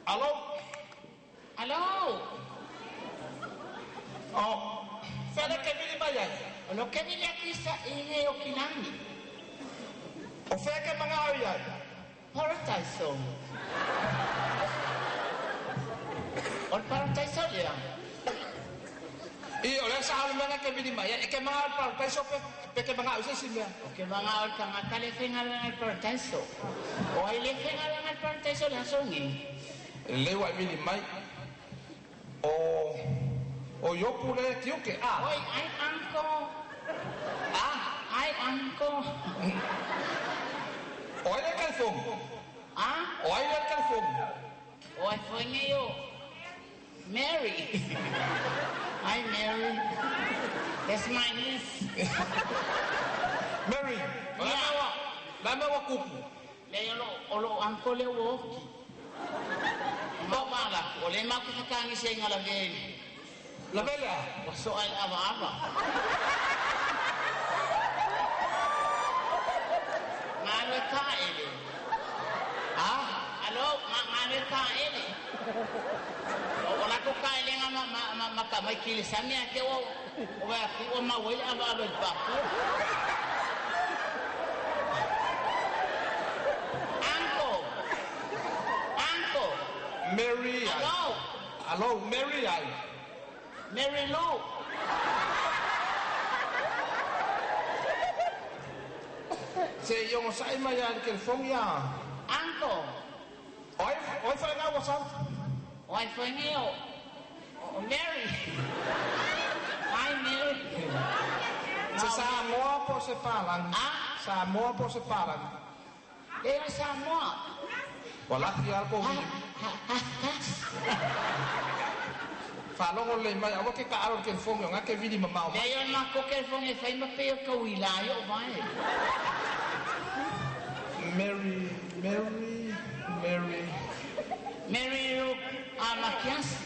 Alo. Alo. O fele ke vili mai ai. O lo ke vili atu isa i e o kilani. O fea ke mangao i ai. Paradise. O le paradise lea. I o le sa halu mea ke vili mai ai. E ke mangao le paradise pe ke mangao i se isi mea. O ke mangao le tagata le faigaluega i le paradise. O ai le faigaluega i le paradise o le aso nei. Le ua e vili mai. O Iopu le tiuke. Ah. Oi, ai uncle. Ah. Ai uncle. O ai le telefoni? Ah? O ai le telefoni? O ai foi nei o Mary. Hi Mary. That's my niece. Mary. O la mea ua, la mea ua kupu. Le o lo uncle le ua oki. O mala, o le mau ke whakangi se inga la vele. La vele a? Ua soa i ava ava. Ngā le ka ele. Ah? Alo, ngā le ka ele. O la ko ka ele ngā ma ka mai kile sami a ke o wea ku o mau ele ava ava i papu. Uncle. Uncle. Mary. Alo. Alo, Mary ai. Mary Lou. Se iongo sai mai a le telefoni a. Uncle. Oi, oi whae ngā wasa. Oi whae ngā o Mary. Hi Mary. Se Samoa po se palangi. Ah? Samoa po se palangi. Lea Samoa. O laki al ko vili. Whalongo le mai, awa ke ka aro le telefoni o ngā ke vili mamao mai. Lea o mako ke telefoni e whai mape o kauila i o vai. Mary, Mary, Mary. Mary Lou Amakiasi.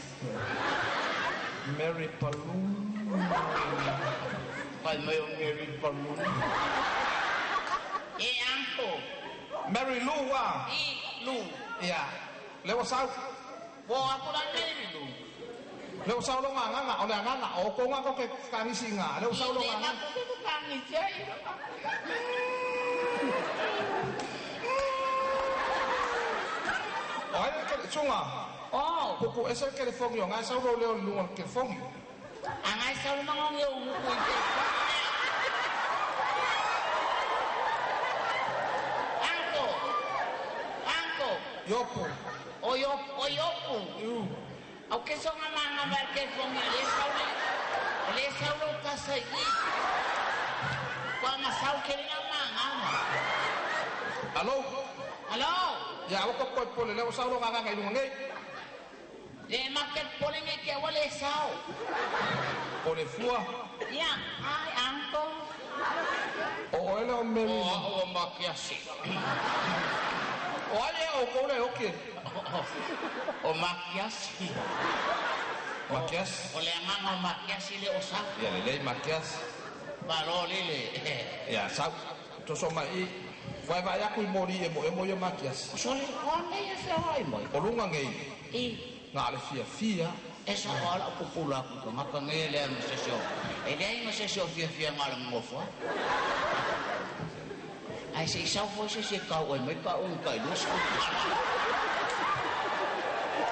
Mary Palun. Pai mai o Mary Palun. E uncle. Mary Lou wa. I Lou. Ia. Le o sau. Wo aku la Mary Lou. Le o sau lo ngā nganga, o le nganga, o ko ngā ko ke kangisi ngā. Le o sau lo ngā nganga. I le ko ke kangisi ai. O ai le tsunga. Oh. Kuku ese le telefoni o ngā sau lo leo lunga le telefoni. A ngai sau lo mangongi o nguku i te. Uncle. Uncle. Yopu. O yopu. O yopu. Au ke songa manga mai ke fongi le sau le. Le sau lo kasa i. Kwa masau ke nga manga. Alo. Alo. Ya o ko ko pole le sau lo nganga ngai lunga ngai. Le maket pole ngai ke wa le sau. Pole fua. Ya, ai uncle. O o le o Mary. O o makiasi. O ai e o ko le oke. O makiasi. Makiasi. O le anganga o makiasi le o sau. Ia le lei makiasi. Malo le le. Ia sau. Toso mai i. Vai vai aku i mori e mo e mo ia makiasi. O sole o nei e whia ai mai. O lunga ngei. I. Ngā le fia fia. E sa o ala o pupula aku ka ngaka ngei le ma se sio. E le ma se sio fia fia ngā le ngofua. Ai se isau foi se se kau ai mai pa un kai lus.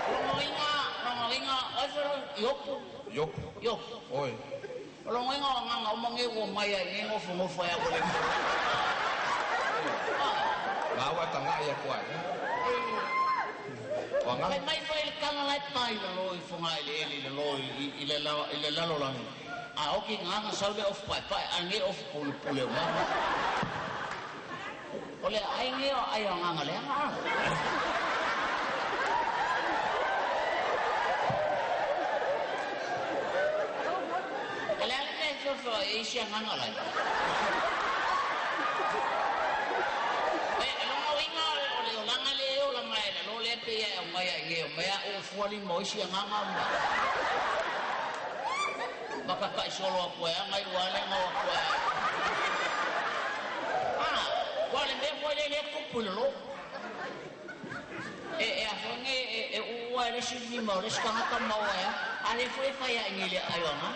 Rongoinga, oi fero yopu. Yopu. Yopu. Oi. Rongoinga o nganga o mange o mai ai nge ngofu ngofu ai o le. Ngā wa tanga ia koe. O nganga. Mai mai foi le kanga lai pai le loi fonga i le ele le loi i le lalo langi. A oki nganga sau le ofu pai pai a nge ofu pule pule o mama. O le ai nge o ai o nganga le anga. Ale ale me fio e isi nganga lai. E longa winga o le olanga le o la mai le lo le pe ia o mai ai nge o mea o fuali mo isi nganga ma. Maka kai solo aku e ngai wa le ngo aku e. Ah, wa le me foi le le kupu le lo. E a fonge e ai le isi lima o le isi tagata ma o ai a. A lea foi e fai ai nei le aai o agaga.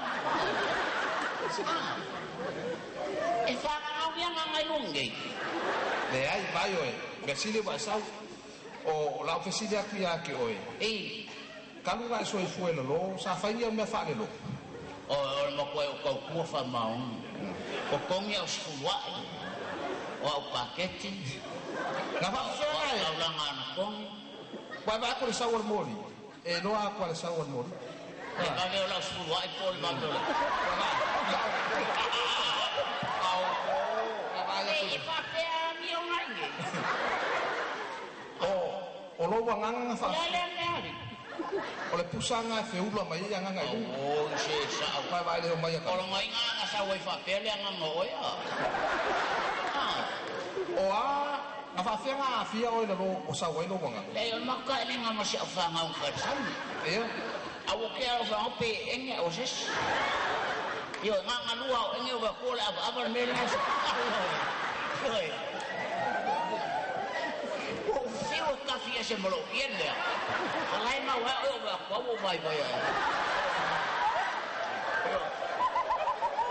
E faagagau ni agaga i luga nei. Leai, vaai oe, mea sili ua e sau. O lau fesili atu ia te oe. Ei. Talu ona e soifua i lalo, sa fai ni au mea faalelou? O le matua o tautua faamaoni. Totogi au sefuluai, o au paketi, Na o faapefea au ona e taulaga anapogi. Ua e vaai atu i le sau a le moli? E iloa atu lava i le sau a le moli. Le vave o lau sefuluai po o le vave o le. Ua vaai. Ua vaai atu E i e faapea amio nai nei. O o lou agaga na O le a faafia. lea mea alii? O le pusa lena e feula mai ai agaga i luga. Auoi se sa'o. Ua e vaai i le omai a O tagata. loga iga a sau ai faapea le agaga o oe a. O a na faafefea ona aafia oe i lalo o sau ai lou agaga? Leai, o le matou taelega ma si au fanau na fai i le sami. Ia. A ua tea lau fanau pe ege o se isi. Ioe, gagalua o ege ua fua le avaava le mea lena. Ioe. Ua ou fiu e tafi ese ma lou ie lea. A la e mau ai oe o atu au ua vaivai ai.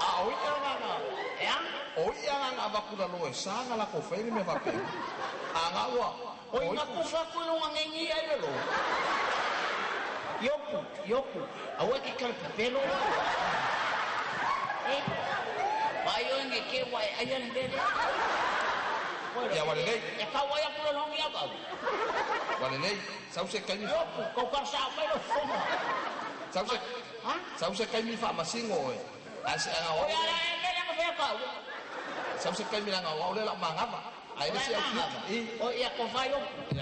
A o i'a na na E a? O i'a na na avatu i lalo e sa ona latou faia ni mea faapena. A na ua Oi o na i'a. tufa atu i luga nei ni i'a i lalo. Iopu, Iopu, aua e te talepepelo oe. E, vaai oe ne i te i ua e aia le mea lea. Ia ua lelei. E tau ai atu le logi au. Ua lelei. Sau se taimi Iopu, tau tala sao mai lou fofoga. Sau se Ha? Sau se taimi faamasino oe. Ae se aga o O au ia lea. la e mea lea na faia taua. Sau se taimi leaga o au lea o le a ou manava. Ae O le le isi au manava. I. O ia tofa Iopu.